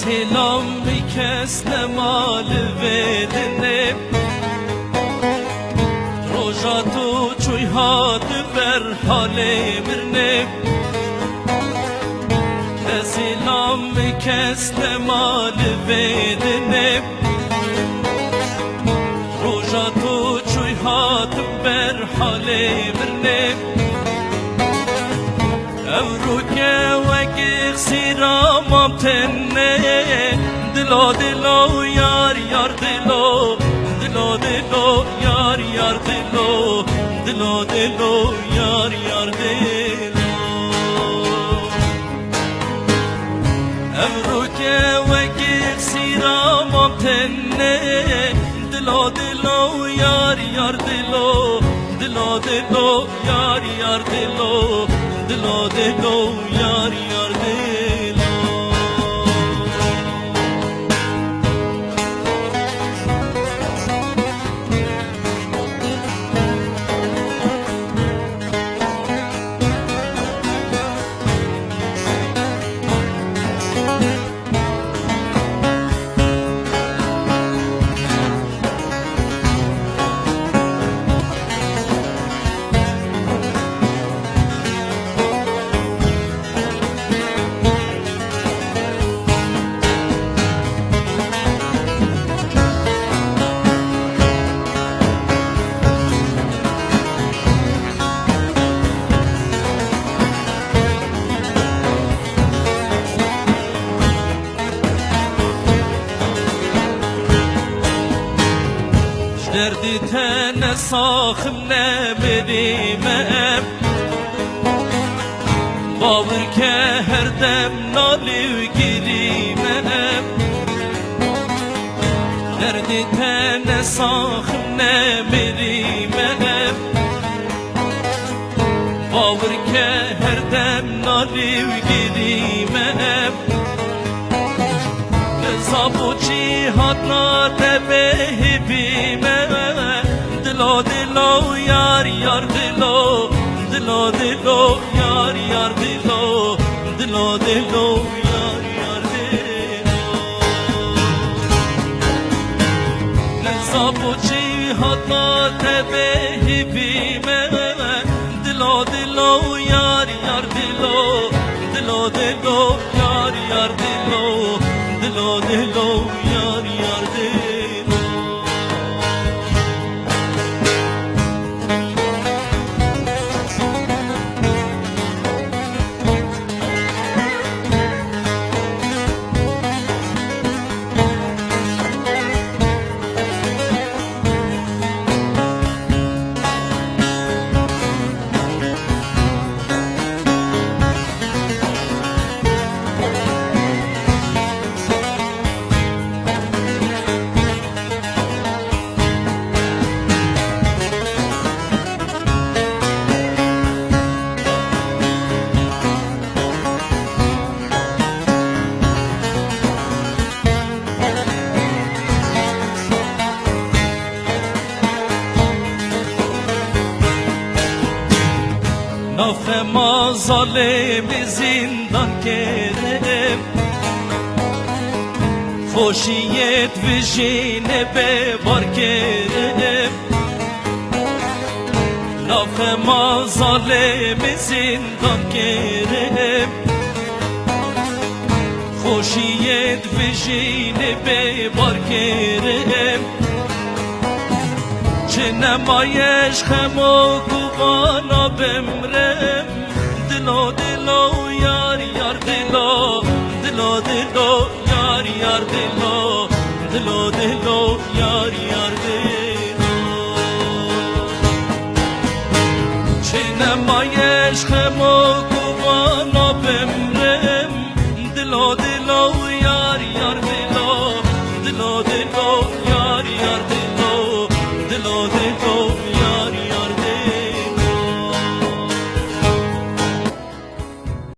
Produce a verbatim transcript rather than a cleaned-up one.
Êlam kes nema li vê dinê. Roja tu çûy hat ber halê mirinê. Rezîlam kes nema li vê dinê. Roja tu çûy hat ber halê mirinê. Evroke wekî xsîra mam tenê. Dilo dilo yar yar dilo. Dilo dilo yar yar dilo. Dilo dilo yar yar dilo. Evroke wekî xsîra mam tenê. Dilo dilo yar yar dilo. Dilo dilo yar yar dilo. Dilo dilo yar yar dilo. Ji derdê te ne saxim ne mirî me. Bawer ke her dem nalî û girî me. Derdê te ne saxim ne mirî me. Bawer ke her dem nalî û girî me. Niza bo çi hatna te bê hêvî me. Dilo dilo yar yar dilo. Dilo dilo yar yar dilo. Dilo dilo yar yar dilo. Niza bo çi hatna te bê hêvî me. Dilo dilo yar yar dilo. Dilo dilo yar yar dilo. Dilo dilo yar yar dilo. Nafema zalimî zindan kirim. Xoşiyê divijînê bê bar kirim. Nafema zalimî zindan kirim. Xoşiyê divijînê bê bar kirim. Çi nemaye ji xem û ku vana bimrim. Dilo dilo yar yar dilo. Dilo dilo yar yar dilo. Dilo dilo yar yar dilo. Çi nemaye ji xem û ku vana bimrim. Dilo dilo yar yar